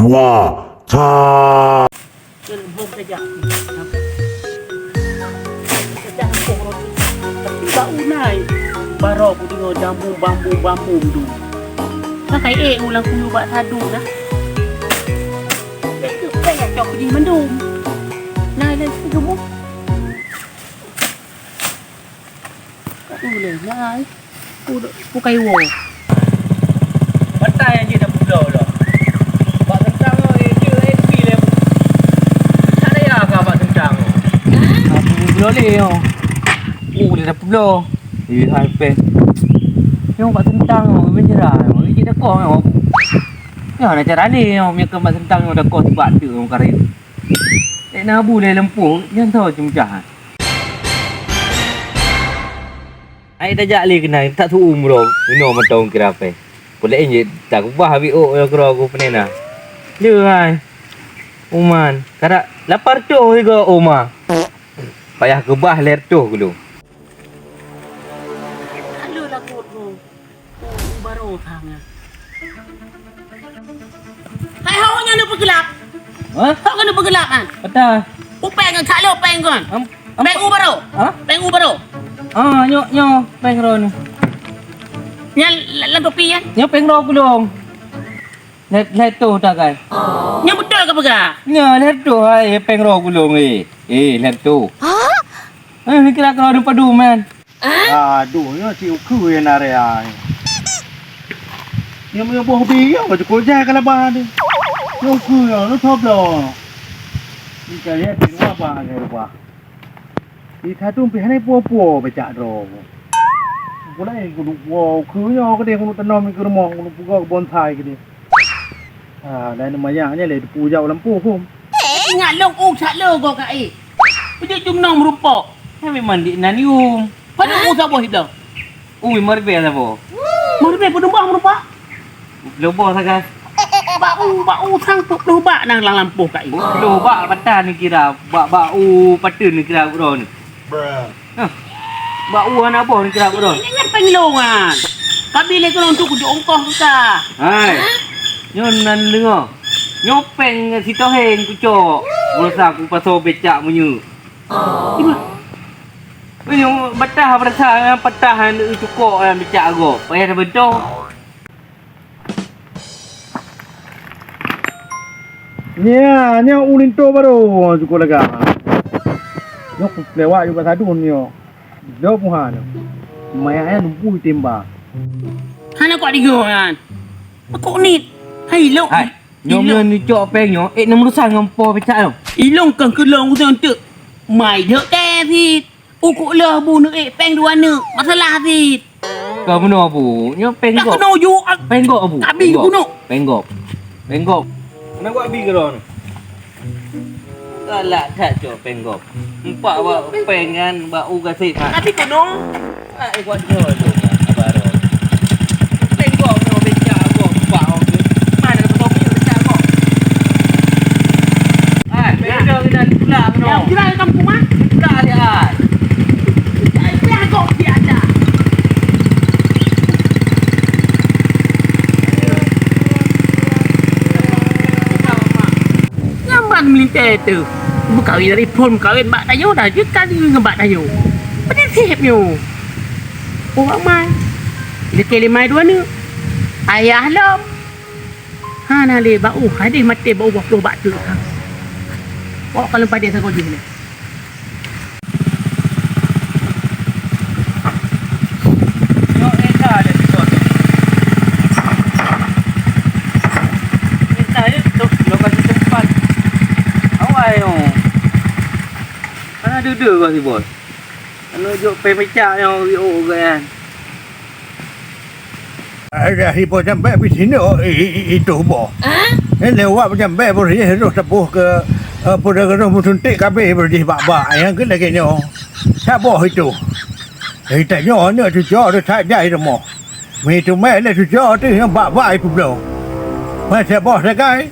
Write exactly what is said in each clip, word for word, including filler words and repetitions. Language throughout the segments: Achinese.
Dua, sa. Nyan hom saja. Saja hom roti. Tapi bak unai. Baroe kudeungoe jambu bambu-bambu tu. Sakai ék ulang kuyu bak sadum dah. Itu kan nyang cok di mandum. Nah, dan situ gemuk. Tak boleh, nah. Pu-, pu kaiwo. Patai nyang jeuet na peubloe lom. Bak seuntang nyoe, eh, jeuet, eh, pi lé. That daya ka bak seuntang nyoe. Aku peubloe lé nyoe. Oh, dia dah peubloe. Eh, hai peh. Nyoe bak seuntang nyoe, meunyeurah nyoe. Ijih dakoh nyoe. Nyoe hana cara lé nyoe, meunyoe keu bak seuntang nyoe dakoh sibak teuk nyoe karya. Eh, na bu lé lampu, nyan tho cumcah. Hai tajak lé keunan, tak tuum droe, inoe mantong kira peh. Peue laén jeuet, tak keubah biôk nyoe keudroe ku peunena. Lheueh hai. Uman, karak lapan reutôh sigoe uma. Payah keubah lhèe reutôh keu lôn. Halo lagot droe. Oh, baroe thang nyan. Hai, hok nyan neupeugulap. Hah? Hok nyan neupeugulap kan? Peue? Upeng ngon cak lo, upeng kon. Am, am, peng u baroe. Hah? Peng u baroe. Ah, nyoe, nyoe, peng droe nyoe. Nyan la-, lam topi nyan. Nyoe peng droe kulong. Lhèe, lhèe reutôh tagai. Nyan beutôi ka peugah? Nyoe lhèe reutôh hai, peng droe kulong, eh. Eh, lhèe reutôh. Hah? Eh, kira kau ada padu, man. Aduh, nyoe si ukeue nyang na raya nyoe. Nyoe meunyoe boh bi nyoe ka cukôp jai ka laba teuh. Nyoe ukeue nyoe, nyoe tobloe. Di kalian di luwa bah nyoe rubah. Di khatun pih hana puwoe-puwoe becak droe. Pulai keuneuk puwoe ukeue nyoe keudeh keuneuk tanom keu rumoh, keuneuk peugot bonsai keudeh. Ah, laén manyang nyan lé teupeu jak u lampôh hom. Ingat lôn u sak lô goe ka éh. Peujeuet jumeunoe meurumpok. Nyan memang dik nan yum. Padum u saboh ibloe. Ui, meuribèe saboh. Meuribèe padum boh meurumpok? Ploh boh sagai. Bak u, bak u sang peuet ploh bak nang lam lampôh ka éh. Ploh bak patah neukira, bak, bak u pateuen neukira uroe nyoe. Hah. Bak u hana boh neukira uroe. Nyan, nyan péng lôn nyan. Kabi lé keunoe tu kujok ongkoh keu ka. Hai. Nyoe nan deungoe. Nyoe péng sitoheng kucok. Beurasa kupasoe becak meunyoe. Ibu. Meunyoe patah beurasa, patah cukok lam becak gob. Payah tabeutong. Nya, nya u linto baroe cukôp lagak. Nyoe kupeulewat ju bak sadun nyoe. Dok muha nyoe. Maya nyan lumpu timba. Hana kuat digoe nyan. Aku nit. Hai, lok. Hai, nyoe, nyoe neucok péng nyoe, ék neumeurusan ngon po pecak nyoe. Ilong kang keulong uteuk-uteuk. Mai dek teh sit. Ukuk leuh bu neuék péng dua neuk, masalah cit. Ka meunoe bu, nyoe péng gob. Ka keunoe ju, ak-, péng gob bu. Abi keunoe. Péng gob. Péng gob. Keunoe gob abi keudroe. Galak that cok péng gob. Empat bak péng nyan bak u gasét mat. Abi keunoe. Ah, eh, kuat nyoe tu, baru. Tengok nyoe becak gob, bak orang tu. Mana ada betul punya becak gob? Ai, beda kita pula kena. Ya, pula kampung ah. Pula dia ai. Ai, pula gob dia aja. Nyamban melintai tu. Meukawen dari phon meukawen bak tanyoe dah jeuet kali ngon bak tanyoe. Padahai sép nyoe. Oh, Mak Mai. Lakée lé Mai dua neuk. Ayah lom. Hana lé bak u, hadeh maté bak u boh ploh bak teuk. Wak kalon padé sagoe jih nyoe. Nyoe Esa ada di kos. Esa ada tu lokasi tempat. Awai oh. Hana deuh-deuh kau si bos. Anu jok pemecak nyang riuk kan. Ada si bos sampai di sini oh, i, i, i, itu boh. Eh, lewat sampai bersih terus tepuh ke, eh, pada kena musuntik kabeh bersih bak-bak. Yang ke lagi nyoh. Saboh itu. Eh, tak nyoh, nyoh tu jauh tu tak jai rumah. Mi teumé lé tujoh teuh nyang bak-bak ipeubloe. Masa boh sagai,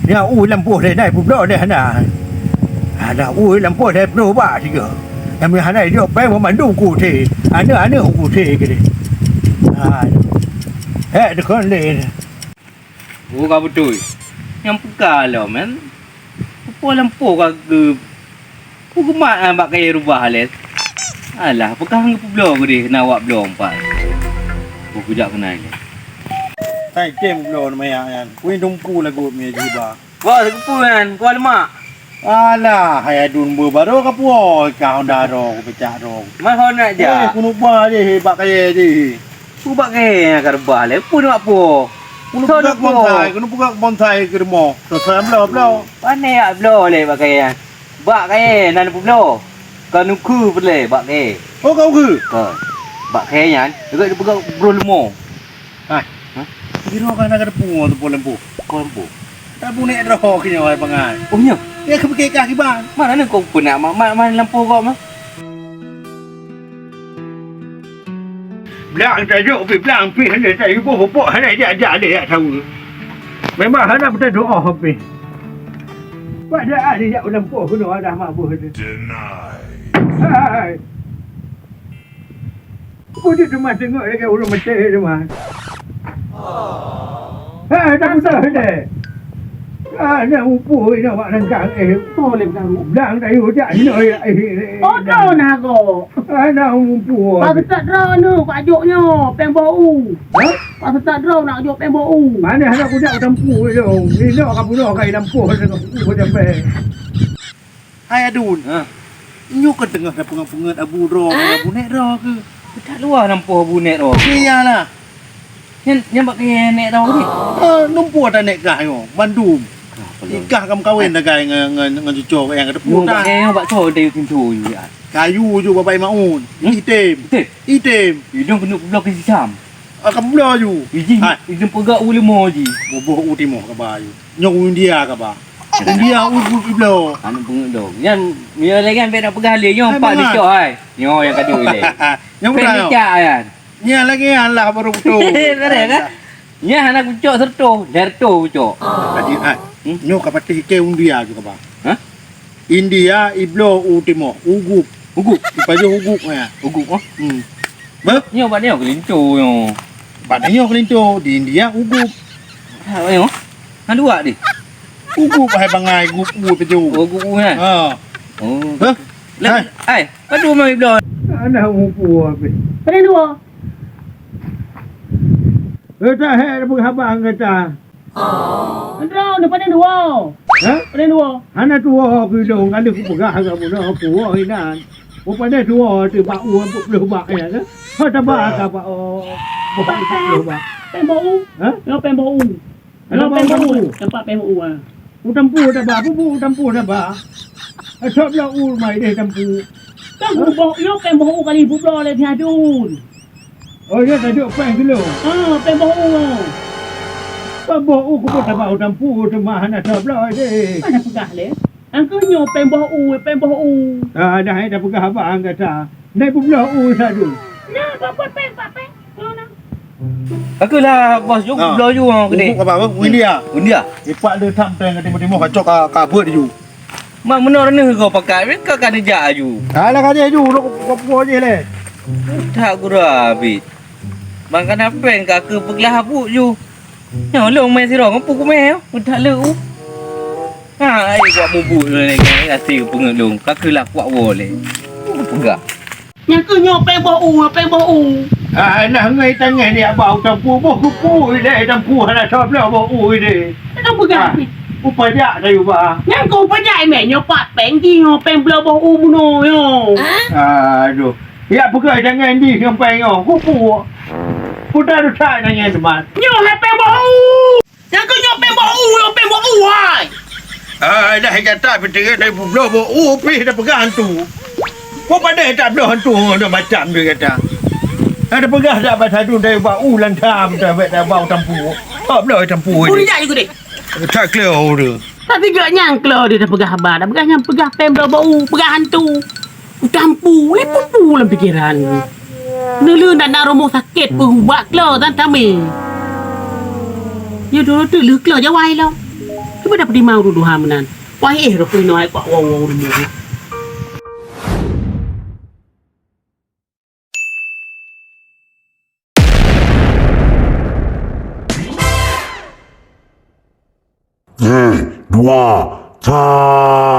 nyang u lampôh lé na ipeubloe lé hana. Hana u lampôh lé ploh bak sigoe. Nyang hana ijok péng banmandum ku usé. Aneuk-aneuk ku usé keudeh. Ha. Hék deukon lé. Oh, ka beutôi. Nyang peugah lom, kan? Peue lampôh ka geu-, peugeumat, ah, bak kayèe rubah lé. Alah, peugah ngon peubloe geudeh, na awak bloe empat. Peue kujak keunai lé. Hai, tem bloe nama nyan. Kui dumpu lagu mi jiba. Wah, seugeupeu nyan, kuah lemak. Alah, hai adun beu baru ka puwoe, ka honda ro, ku pecah ro. Man hon nak jak? Eh, keuneuk ba jih, bak kayèe jih. Peue bak kayèe nyang ka reubah lé? Peue nak puwoe? Keuneuk peugah bonsai, keuneuk peugah bonsai keu rumoh. Selesai bloe, bloe. Pane jak bloe lé bak kayèe nyan? Bak kayèe nan peubloe. Ka neukheue peureulèe bak kayèe. Oh, ka neukheue? Ka. Bak kayèe nyan, deungon peugah broh leumo. Hai. Hah? Sidroe ka na ka teupeue ngon teupeue lampôh. Teupeue lampôh? Teupeue nèk droe keu nyoe, hai bangai. Oh, nyo? Ya, keupeue kah kiban? Mana ni kau pernah ma-, ma-, ma-, lampôh kau mah? Blang tajok pih, blang pih hana tajok, boh pok hana jak-jak lé jak saweue. Memang hana beuteudoa pih. Padahai jak lampôh keunoe dah mabôh tu. Hai. Peue teuma teungoh lagèe ureueng maté teuma. Ha, dah beutôi deh. Ha, na mupu inoe bak nangkang, eh. Oh, lé blang. Blang dah yue jak inoe, eh, eh. Oh, droe na go. Ha, na mupu. Pak Ustaz droe nu, Pak Jok nyoe, péng boh u. Ha? Pak Ustaz droe nak jok péng boh u. Mana hana kujak utampu inoe. Inoe ka bunoe ka ilampôh, ka bunoe sampai. Hai adun. Ha. Nyoe kan teungoh tapeungeut-peungeut abu droe, ha? Abu nèk droe keuh. That luwah lampôh abu nèk droe. Iyalah. Nyan, nyan bak kayèe nèk droe ni. Ha, numpuk ata nèk kah nyoe, bandum. Ikah ka meukawen dagai ngon, ngon, ngon cuco nyang ka teupeue. Nyoe bak kayèe nyoe bak soe dayeuh pintoe yue. Kayu ju babai maun. Hmm? Item. Item. Item. Idong keuneuk peubloe keu sisam. Ah, ka peubloe ju. Iji, hai. Idong peugah u leumo ji. Boh u timoh kaba ju. Nyoe u India kaba. India u, u, u bloe. Aneuk peungeuet dong. Nyan, nyoe lagèe nyan bèk na peugah lé. Nyoe empat dicok hai. Nyoe nyang ka deuh lé. Nyoe pèng mita nyan. Nyan lagèe nyan lah baru beutôi. Beureh kan? Nyan hana kucok seratus, lhèe reutôh kucok. Tadi, hai. Hmm? Nyoe ka patéh iké u India ju kaba. Hah? India ibloe u timoh, ugup. Ugup? Ipajoh ugup nyan. Ugup, oh? Hmm. Beuh? Nyoe bak nyoe keulinto nyoe. Bak nyoe keulinto, di India ugup. Ha, nyoe? Ha, dua deh. Ugup hai bangai, gup u ipajoh. Oh, gup u nyan? Ha. Oh. Beuh? Hai. Hai, padum mai bloe. Aneuk mupu habéh. Padum dua? Eh, tak hek peugah abang kata. Droe ni pane dua. Hah? Pane dua. Hana tuwo keu lôn, ka lheueh kupeugah keu bunoe kuwoe inan. Pane tuwo teuh bak u peuet ploh bak nyan, eh? Ho taba ka bak, oh, peuet ploh bak. Péng boh u. Hah? Nyoe péng boh u. Hana nyoe bak péng boh u. Utampu. Tempat péng boh u, ah. Utampu taba, peue utampu taba. Asok bloe u mai deh tampu. Kan boh, nyoe péng boh u kali peubloe lé Adun. Oh, ya, tajok péng keu lôn. Ah, péng boh u. Péng boh u kupeue taba u tampu teuma hana tabloe deh. Mana peugah lé? Angkeu nyoe péng boh u, péng boh u. Ah, dah, eh, dah peugah abang kata. Nai peubloe u sadu. Nah, bapak péng, pak péng. Nyoe nah. Aku lah bos ju, ah, bloe ju, ah, gede. Uku apa, apa? India. India. Ipak le tham péng ka timoh-timoh kacok ka, ka buet ju. Mak meunoe neuh kau pakai, ka, ka neujak aju. Alah, ka jih aju, lôn kupeugah jih lé. That gura abit. Bang kana péng ka keu peuglah abuk ju. Nyoe lôn mé sidroe ngon pu kumé, that le u. Ha, ai kuat mubuet lôn lé, até peungeut lôn, ka keu lah kuat woe lé. Peugah. Nyang keuh nyoe péng boh u, péng boh u. Ah, nah ngai tangai ni abah u tampu boh kupu ilé tampu hana sabloe boh u ilé. Hana peugah. Ah, upajak kayu bah. Nyang keu upajak mé nyoe pat péng jih nyoe péng bloe boh u bunoe nyoe. Aduh. Ya peugah tangai di nyoe péng nyoe kupu. Putar utak tangai teman. Nyoe hai péng boh u. Nyang keu nyoe péng boh u, nyoe péng boh u hai. Ah, dah gata peuteungoh dari peubloe boh u pih dah peugah hantu. Ko padahai tabloe hantu ngon macam dia gata. Ada peugah dak bak sadu dari bak u lantam dah bak dah bau tampu. Tak bloe tampu. Uri dak ikut deh. Tak clear tu. Tapi gak nyang klo dia dah peugah haba, dah peugah nyang peugah péng bloe boh u, peugah hantu. Utampu, lé peue-peue lam pikeran. Neuleu nak na rumoh sakét peuhubat klo tan tamé. Nyoe dua teuk lheueh klo jawai lom. Cuba dapeutimang ureueng tuha meunan. Wah, eh, roh keunoe ai kuak wong-wong rumoh. Teuh, dua, sa.